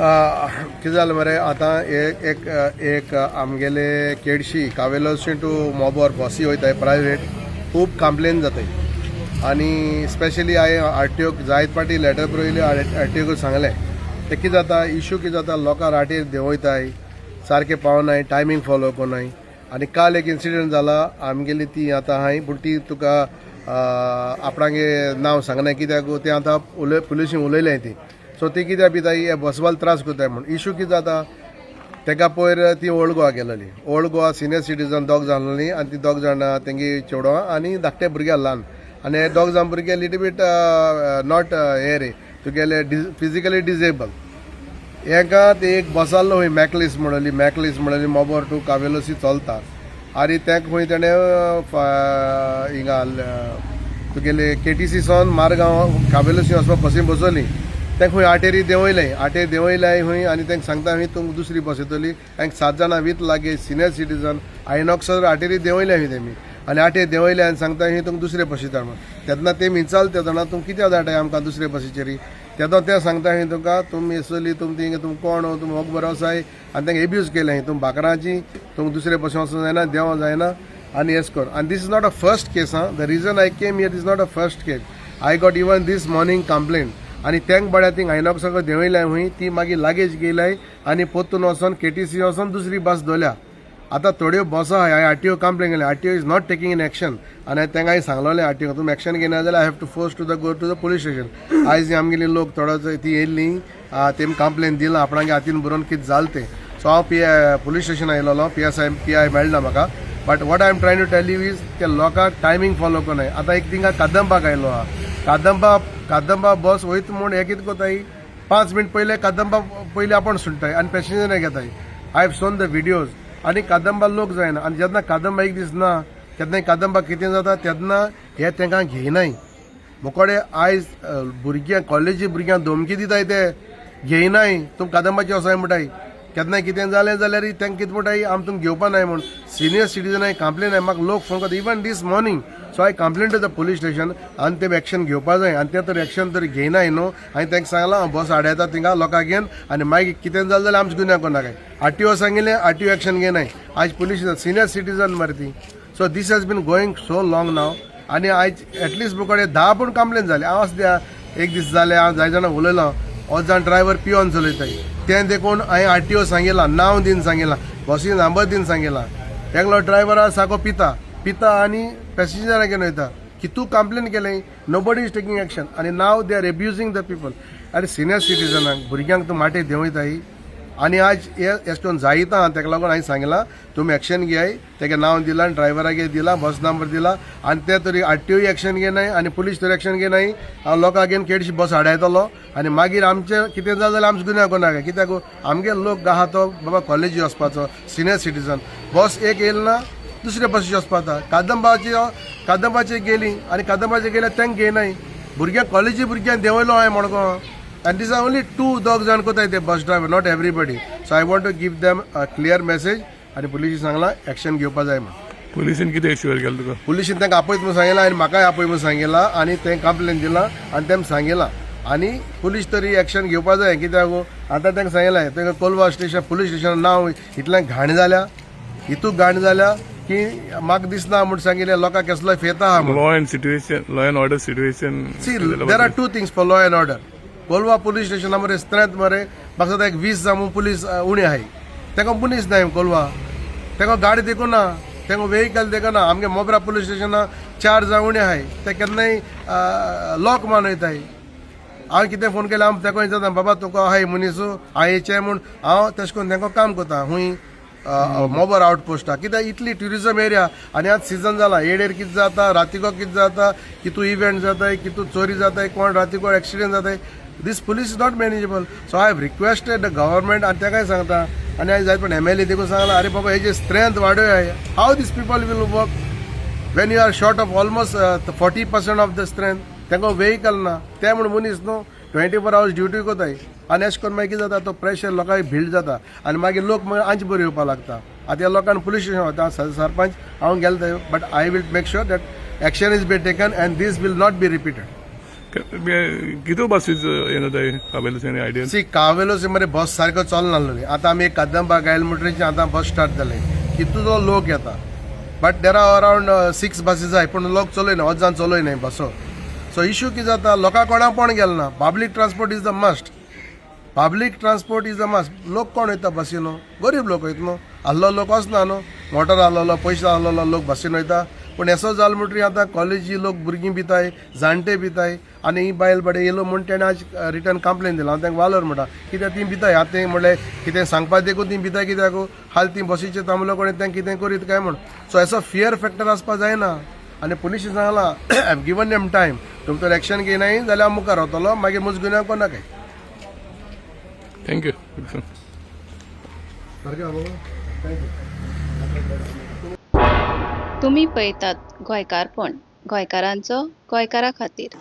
कितें जालें मरे, आतां एक एक एक आमगेले केडशी कावेलोसी टू मोबोर बसी वयताय प्रायवेट, खूब कंप्लेन जाताय. आनी स्पेशली हांवें आरटीओक जायत पाटी लेटर बरयली, आरटीओक सांगलें. तें कितें जाता, इशू कितें जाता, लोकां राटीर देंवयताय, सारकें पावनाय, टायमींग फॉलो कोनाय. आनी काल एक इन्सिडंट जाला. आमगेली ती आतां आहाय, पूण ती तुका आपणागे नांव सांगना, कित्याक तें आतां उलय पुलिशीन उलयलें ती. सो ती कित्याक पिताय, हे बसवाल त्रास करताय म्हूण. इशू कितें जाता, तेका पयर ती ओल्ड गोवा गेलेली. ओल्ड गोवा सिनियर सिटीजन दोग जाण आहली आनी ती दोग जाणां तेंगे चेडो आनी धाकटे भुरगे ल्हान. आनी हे दोग जाण भुरगे लिटल बीट not हे रे तुगेले फिजिकली डिजेबल. हेका ते एक बस आहलो खंय, मॅकलीस म्हणली, मॅकलीस म्हणली, मोबोर टू कावेलोसी चलता. आनी तेका खंय तेणें हिंगा तुगेले केटीसी सावन मारगांव कावेलोसी वचपाक बसीन बसयली. तेका खंय आटेरी देंवयलें, आटेर देंवयले खंय. आनी तांकां सांगता खंय, तुमकां दुसरी बस येतली. तांकां सात जाणां with luggage, senior citizen, आयनॉक्सर आटेरी देंवयले खंय तेमी. आनी आटेर देंवयले आनी सांगता खंय, तुमकां दुसरे बसीर धाड म्हूण. तेन्ना ते विचारले ते जाणां, तुमी कित्याक धाडटाय आमकां दुसरे बसीचेर? तेदो ते सांगता खंय तुमकां, तुमी येसली, तुमी थिंगा, तुमी कोण, तुमी होग बरो आसाय. आनी तांकां एब्यूज केलें खंय, तुमी बाकरांची, तुमकां दुसरे बसीन वचूंक जायना, देंवों जायना. आनी येस कर. आनी this is not a first case आं. The reason I came here, is not a first case. I got even this morning complaint. आनी तेंक बड्या थिंग आयनॉक्साक देंवयल्या खंय, ती मागीर लागेज घेयलाय आनी पोत्तून वचोन केटीसी वचोन दुसरी बस धरल्या. आतां थोड्यो बसो आहाय, हांवें आरटीओ कंप्लेन केली. RTO is not taking in action. आनी हांवें तांकां सांगलोलें, आरटीओ, तुमी एक्शन घेयना जाल्यार I have to force to the go to the police station. आयज आमगेली लोक थोडो ती येयल्ली, तेमी कंप्लेन दिलां आपणागे हातीन बरोवन कितें जालें तें. सो हांव पी पुलीस स्टेशन आयलोलो. पीएसआय, पीआय मेळना म्हाका. But what I am trying to tell you is ते लोकांक टायमींग फॉलो कोनाय. आतां एक थिंगा कादंबाक आयलो आहा. कादंबा, कादंबा बस वयता म्हूण हे कितें कोताय, 5 मिनट पयले कादंबा पयलीं आपूण सुट्टाय आनी पॅसेंजर घेताय. I have shown the videos. आनी कादंबा लोक जायना. आनी जेन्ना कादंबा एक दीस ना, तेन्ना कादंबा कितें जाता, तेन्ना हे तांकां घेयनाय मुकोडे. आयज भुरग्यांक, कॉलेजी भुरग्यांक धमकी दिताय, ते घेयनाय. तुम कादंबाचे वचाय म्हणटाय. केन्ना कितें जालें जाल्यार तांकां कितें म्हणटाय, आम तुमकां घेवपा नाय म्हूण. सिनियर सिटीजन कंप्लेन आहे, म्हाका लोक फोन करता even this morning. So I complain to the police station आनी ते एक्शन घेवपा जाय. आनी ते तर एक्शन तर घेयनाय न्हू. हांवें तांकां सांगलां, हांव बस आडयता थिंगा लोकांक घेवन आनी मागीर कितें जालें जाल्यार आमचें गुन्यांव कोणाक. आरटीओ सांगिल्लें, आरटीओ एक्शन घेयनाय. आयज पुलीस, सिनियर सिटीजन मरे ती. So this has been going so long now. आनी आयज एटलिस्ट मुखार 10 पूण कंप्लेन जाली. हांव आसता एक दीस जाले, हांव जाय जाणां उलयलो. अर्द जाण ड्रायव्हर पियोन चलयताय. तें देखून हांवें आरटीओ सांगिलां, नांव दिवन सांगिलां, बसी नंबर दिवन सांगिलां. एकलो ड्रायव्हर आसा, सारको पिता पिता आनी पॅसेंजरां घेवन वयता. की तूं कंप्लेन केलें, nobody is taking action. आनी now they are abusing the people. आनी सिनियर सिटीजनांक, भुरग्यांक तूं माटेर देंवयताय. आनी आज हे एश करून जायता, ताका लागून हांवें सांगलां, तुमी एक्शन घेयाय. तेगे नांव दिलां, ड्रायव्हरागे दिलां, बस नंबर दिला. आनी ते तरी आरटीओ एक्शन घेनाय आनी पुलीस तरी एक्शन घेनाय. हांव लोकांक घेवन केडशी बस आडायतलो आनी मागीर आमचें कितें जालें जाल्यार आमचें गुन्यांव कोणाक, कित्याक आमगे लोक आहा तो बाबा कॉलेजी वचपाचो, सिनियर सिटीजन. बस एक येयल ना, दुसरे बसीचे वचपाचा. कादंबाची, कादंबाची गेली आनी कादंबाची गेल्यार तांकां घेयनाय. भुरग्यांक, कॉलेजी भुरग्यांक देंवयलो हांवें Madgaon. And these are only two दोग जाण कोताय ते bus driver, not everybody. So I want to give them a clear message. आनी पुलिशी सांगलां, एक्शन घेवपा जाय म्हूण. पुलिसीन कितें इश्यू केलो तुका? पुलिशीन तांकां आपयत म्हूण सांगिलां आनी म्हाकाय आपय म्हूण सांगिलां आनी तें कंप्लेन दिलां आनी तेम सांगिलां. आनी पुलीस तरी एक्शन घेवपा जाय, कित्याक आतां तांकां सांगिलां, तांकां कोलवा स्टेशन, पुलीस स्टेशन नांव इतलें घाण जाल्या, इतू घाण जाल्या की म्हाका दिसना म्हूण सांगिल्लें, लोकांक केसलो फेता आहा म्हूण. Law and order situation. See, there are two things for law and order. Colva police स्टेशना मरे स्ट्रेंथ मरे, म्हाका दिसता एक 20 जाण पुलीस उणे आहाय. तांकां मनीस नाय कोलवा, तांकां गाडी देखूं ना, तांकां वेहिकल देखूं ना. आमगे मोबरा पुलीस स्टेशना चार जाण उणे आहाय, ते केन्नाय लॉक मान वयताय. हांवें कितें फोन केल्यार हांव ताका विचारता, बाबा तुका आहाय मनीस हांव येचें म्हूण. हांव तेश करून तांकां काम करता खूंय मोबर आउट पोस्टाक, कित्याक इतली ट्युरिजम एरिया आनी आतां सिजन जाला. एडेर कितें जाता, रातीको कितें जाता, कितू इव्हेंट जाताय, कितू चोरी जाताय, कोण रातीको एक्सिडेंट जाताय. This police is not manageable. So I have requested the government आनी तेकाय सांगता. आनी हांवें जायत पण एमएलए देखून सांगलां, अरे बाबा, हेजे strength वाडोय. How this people will work when you are short of almost 40% of the strength? तांकां वेहिकल ना, ते म्हूण मनीस न्हू, 24 आवर्स ड्युटी कोताय. आनी अशें करून मागीर कितें जाता, तो प्रेशर लोकांक बिल्ड जाता आनी मागीर लोक मागीर आंच बरी येवपाक लागता. आतां ह्या लोकांक पुलीस स्टेशन वता सरपंच हांव गेलो थंय, but I will make sure that action is be taken and this will not be repeated. कितू बसीस हें जाताय काबेलोस आयडियल? सी, कावेलोसी मरे बस सारको चलनासली. आतां आमी एक कदंबा गायल म्हणटरीच आतां बस स्टार्ट जाले, कितलो लोक येता. But there are around 6 buses आहाय, पूण लोक चलयना, अजान चलयनाय बसो. सो इशू कितें जाता, लोकां कोणाक पण गेल ना. Public transport is the must, public transport is the must. लोक कोण वयता बसीन? गरीब लोक वयता न्हू, आहलो लोक वचना न्हू. मोटर आहलोलो, पयशे आहलोलो लोक बसीन वयता. पूण येसो जालो म्हणटरी आतां कॉलेजी लोक भुरगीं भिताय, जाणटे भिताय. आनी ही बायल बडे येयलो म्हूण तेणें आज रिटर्न कंप्लेन दिला. हांव तांकां वालोर म्हणटा, कित्याक ती भिताय आतां? तें म्हणलें कितें सांगपा देखून ती भिताय, कित्याक हाल ती बसीचे थांबलो कोणी तें कितें करीत काय म्हूण. सो असो फियर फॅक्टर आसपा जायना. आनी पुलिशी सांगलां, have given them time, तुमचो एक्शन घेयनाय जाल्यार हांव मुखार वतलो, मागीर मुज गुन्यांव कोणाकय. Thank you. सारकें बाबा, thank you. तुमी पळयतात गोंयकारपण, गोंयकारांचो गोंयकारा खातीर.